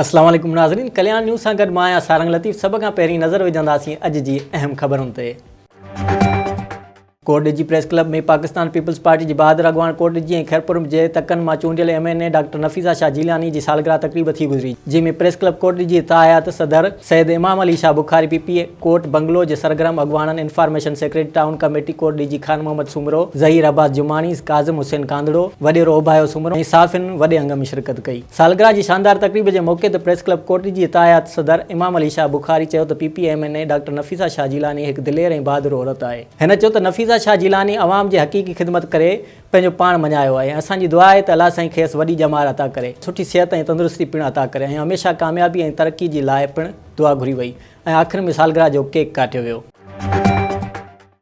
اسلام عليڪم ناظرين ڪلياڻ نيوز سان گڏ مان آهيان سارنگ لطيف سڀ کان پهرين نظر وجهنداسين اڄ جي اهم خبرن تي. Kotdiji press club ۾ Pakistan peoples party جي بهادر اڳواڻ ڪوٽڏجي ۽ خيرپور جي تڪن مان چونڊيل M N A doctor Nafisa Shah Jilani جي سالگرهه تقريب ٿي گذري جنهن ۾ پريس ڪلب ڪوٽڏجي تاحيات صدر Syed Imam Ali Shah Bukhari P P court bungalow جي سرگرم اڳواڻن information secretary town committee Kotdiji Khan Muhammad Soomro Zaheer Abbas Jamani Kazim Hussain Kandhro وڏيرو اوڀايو سومرو ۽ صحافين وڏي انگ ۾ شرڪت ڪئي. سالگرهه جي شاندار تقريب جي موقعي تي پريس ڪلب ڪوٽ جي تاحيات صدر امام علي شاهه بخاري چيو ته P P M N A doctor Nafisa Shah Jilani هڪ دلير ۽ بهادر عورت آهي. هن چيو ته نفيسه شاهه جيلاني عوام جي حقيقي خدمت ڪري پنهنجو پاڻ مڃايو آهي ۽ اسان جي دعا آهي ته الله سائين کيس وڏي ڄمار عطا ڪري، سٺي صحت ۽ تندرستي پڻ عطا ڪري ۽ هميشه ڪاميابي ۽ ترقي جي لاء پڻ دعا گهري وئي ۽ آخر ۾ سالگرهه جو ڪيڪ ڪاٽيو ويو.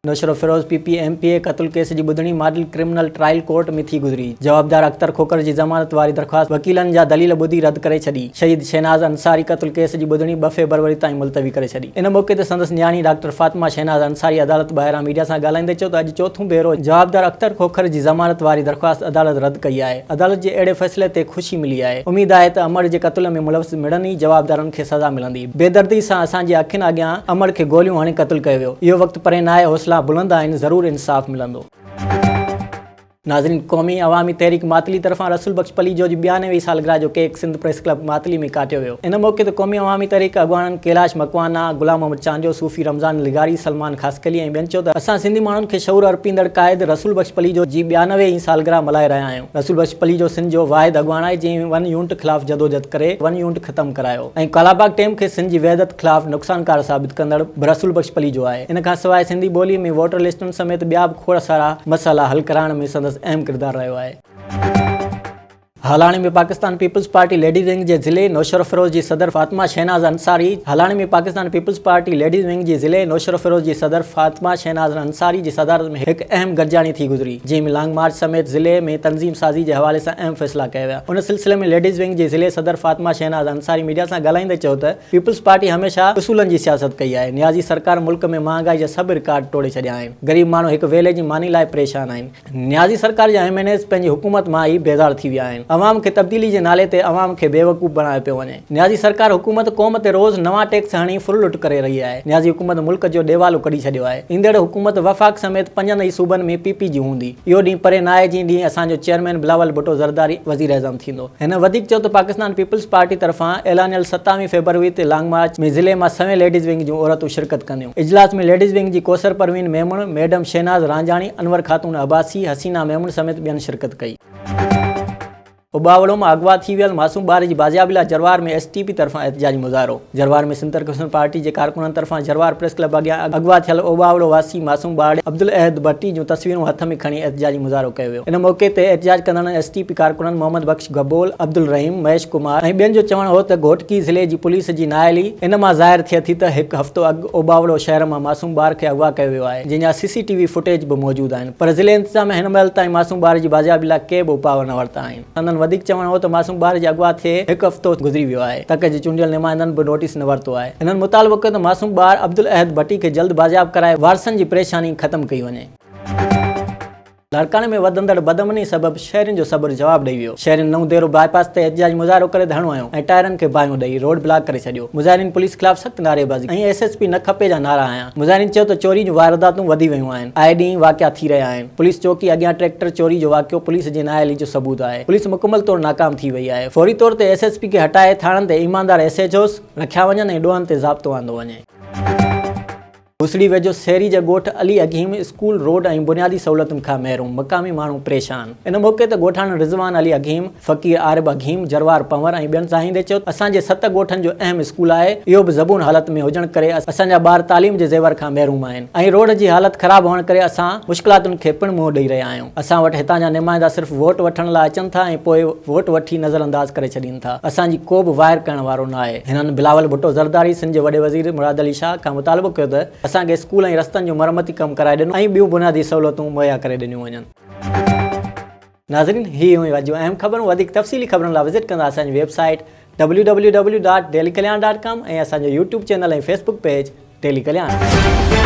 Naushahro Feroze P P M P A قتل ڪيس جي ٻڌڻي ماڊل ڪرمنل ٽرائل ڪورٽ ۾ ٿي گذري، جوابدار اختر کوکر جي ضمانت واري درخواست وڪيلن جا دليل ٻڌي رد ڪري ڇڏي، شهيد شهناز انصاري قتل ڪيس جي ٻڌڻي ٻه فيبروري تائين ملتوي ڪري ڇڏي. ان موقعي تي سندس نياڻي ڊاڪٽر فاطمه شهناز انصاري عدالت ٻاهران ميڊيا سان ڳالهائيندي چيو ته اڄ چوٿون ڀيرو جوابدار اختر کوکر جي ضمانت واري درخواست عدالت رد ڪئي آهي، عدالت جي اهڙي فيصلي تي خوشي ملي آهي، اميد آهي ته امڙ جي قتل ۾ ملوث مڙني جوابدارن کي سزا ملندي. بيدردي سان اسان جي اکين اڳيان امڙ کي گوليون هڻي قتل ڪيو ويو. اهو وقت پري ناهي حوصلا بلند آهن ضرور انصاف ملندو. ناظرين قومي عوامي تحريڪ ماتلي طرفان رسول بخش پليجو جي ٻيانوي سالگرهه جو cake Sindh press club Matli ۾ ڪاٽيو ويو. ان موقعي تي قومي عوامي تحريڪ اڳواڻن ڪيلاش مڪوانا، غلام محمد چانڊيو، صوفي رمضان لغاري، سلمان خاصخيلي ۽ ٻين چيو ته اسان سنڌي ماڻهن کي شعور ارپيندڙ قائد رسول بخش پليجو جي ٻيانوي هين سالگرهه ملهائي رهيا آهيون. رسول بخش پليجو سنڌ جو واحد اڳواڻ آهي جنهن ون يونٽ خلاف جدوجھد ڪري ون يونٽ ختم ڪرايو ۽ ڪالاباغ ڊيم کي سنڌ جي وحدت خلاف نقصانڪار ثابت ڪندڙ به رسول بخش پليجو آهي. ان کان سواء سنڌي ٻولي ۾ ووٽر لسٽن سميت ٻيا به کوڙ سارا مسئلا حل ڪرائڻ ۾ سندس اهم ڪردار رهيو آهي. Halani ۾ Pakistan peoples party ladies wing جي ضلعي نوشهروفيروز جي صدر Fatima Shahnaz Ansari Halani ۾ Pakistan peoples party ladies wing جي ضلعي نوشهروفيروز جي صدر فاطمه شهناز انصاري جي صدارت ۾ هڪ اهم گڏجاڻي ٿي گذري جنهن ۾ لانگ مارچ سميت ضلعي ۾ تنظيم سازي جي حوالي سان اهم فيصلا ڪيا ويا ان سلسلي ۾ ليڊيز ونگ جي ضلعي صدر فاطمه شهناز انصاري ميڊيا سان ڳالهائيندي چيو ته پيپلز پارٽي هميشه اصولن جي سياست ڪئي آهي نيازي سرڪار ملڪ ۾ مهانگائي جا سڀ رڪارڊ ٽوڙي ڇڏيا آهن غريب ماڻهو هڪ ويلي جي ماني لاء پريشان آهن نيازي سرڪار جا ايم اين ايز پنهنجي حڪومت مان ئي بيزار ٿي ويا آهن. عوام کي تبديلي جي نالي تي عوام کي بيوقوف بڻايو پيو وڃي. نيازي سرڪار حڪومت قوم تي روز نوان ٽيڪس هڻي ڦر لٽ ڪري رهي آهي. نيازي حڪومت ملڪ جو ڏيوالو ڪڍي ڇڏيو آهي. ايندڙ حڪومت وفاق سميت پنجن ئي صوبن ۾ پي پي جي هوندي. اهو ڏينهن پري ناهي جنهن ڏينهن اسان جو چيئرمين بلاول ڀٽو زرداري وزيراعظم ٿيندو. هن وڌيڪ چيو ته پاڪستان پيپلز پارٽي طرفان اعلانيل ستاويهه فيبروري تي لانگ مارچ ۾ ضلعي مان سوين ليڊيز ونگ جون عورتون شرڪت ڪنديون. اجلاس ۾ ليڊيز ونگ جي ڪوثر پروين ميمڻ، ميڊم شهناز رانجهاڻي، انور خاتون عباسي، حسينا ميمڻ سميت ٻين شرڪت ڪئي. اٻاوڙو مان اغوا ٿي ويل معصوم ٻار جي بازيابي لاء جروار ۾ ايس ٽي پي طرفان احتجاجي مظاهرو. جروار ۾ سنڌ ترقي پارٽي جي ڪارڪنن طرفان جروار پريس ڪلب اڳيان اغوا ٿيل اوٻاوڙو واسي معصوم ٻارڙي عبدالاحد ڀٽي جون تصويرون هٿ ۾ کڻي احتجاجي مظاهرو ڪيو ويو. ان موقعي تي احتجاج ڪندڙن ايس ٽي پي ڪارڪنن محمد بخش گبول، عبدالرحيم، مهيش ڪمار ۽ ٻين جو چوڻ هو ته گهوٽڪي ضلعي جي پوليس جي نااهلي ان مان ظاهر ٿئي ٿي ته هڪ هفتو اڳ اوٻاوڙو شهر مان معصوم ٻار کي اغوا ڪيو ويو آهي جنهن جا سي سي ٽي وي فوٽيج به موجود آهن پر ضلعي انتظاميا هن مهل تائين معصوم ٻار جي بازيابي لاء ڪي به اپاء نه ورتا آهن. سندن وڌيڪ چوڻ هو ته معصوم ٻار جي اغوا ٿئي هڪ هفتو گذري ويو آهي تڪ جي چونڊيل نمائندن به نوٽيس نه ورتو آهي. هنن مطالبو ڪيو ته معصوم ٻار عبدالاحد ڀٽي کي جلد بازياب ڪرائي وارثن جي پريشاني ختم ڪئي وڃي. لاڙڪاڻي ۾ وڌندڙ بدامني سبب شهرين جو صبر جواب ڏئي ويو، شهرين نئون ديرو باء پاس تي احتجاجي مظاهرو ڪري ڌرڻو هنيو ۽ ٽائرن کي باهيون ڏئي روڊ بلاڪ ڪري ڇڏيو، مظاهرين پوليس خلاف سخت نعريبازي ۽ ايس ايس پي نه کپي جا نعرا هنيا، مظاهرين چيو ته چوري جون وارداتون وڌي ويون آهن، آئي ڏينهن واقعا ٿي رهيا آهن، پوليس چوڪي اڳيان ٽريڪٽر چوري جو واقعو پوليس جي نااهلي جو ثبوت آهي، پوليس مڪمل طور ناڪام ٿي وئي آهي، فوري طور تي ايس ايس پي کي هٽائي ٿاڻن تي ايماندار ايس ايڇ اوز رکيا وڃن ۽ ڏوهن تي ضابطو آندو وڃي. هوسڙي ويجهو سيري جي ڳوٺ علي اگهيم اسڪول روڊ ۽ بنيادي سهولتن کان محروم مقامي ماڻهو پريشان ان موقعي تي ڳوٺاڻن رضوان علي اگهيم، فقير عارب اگهيم، جروار پنور ۽ ٻين دانهيندي چيو ته اسان جي ست ڳوٺن جو اهم اسڪول آهي اهو به زبون حالت ۾ هجڻ ڪري اسان جا ٻار تعليم جي زيور کان محروم آهن ۽ روڊ جي حالت خراب هئڻ ڪري اسان مشڪلاتن کي پڻ منهن ڏئي رهيا آهيون اسان وٽ هتان جا نمائندا صرف ووٽ وٺڻ لاء اچن ٿا ۽ پوء ووٽ وٺي نظرانداز ڪري ڇڏين ٿا اسان جي ڪو به واهر ڪرڻ وارو نه آهي هنن بلاول ڀٽو زرداري سنڌ جي وڏي وزير مراد علي شاهه کان مطالبو ڪيو ته اسان کي اسڪول ۽ رستن جو مرمتي ڪم ڪرائي ڏنو ۽ ٻيون بنيادي سهولتون مهيا ڪري ڏنيون وڃن. ناظرين هي هيون اڄ جون اهم خبرون وڌيڪ تفصيلي خبرن لاء وزٽ ڪندا اسان جي website W W W dot daily Kalyan dot com ۽ اسان جو YouTube channel ۽ Facebook page daily Kalyan.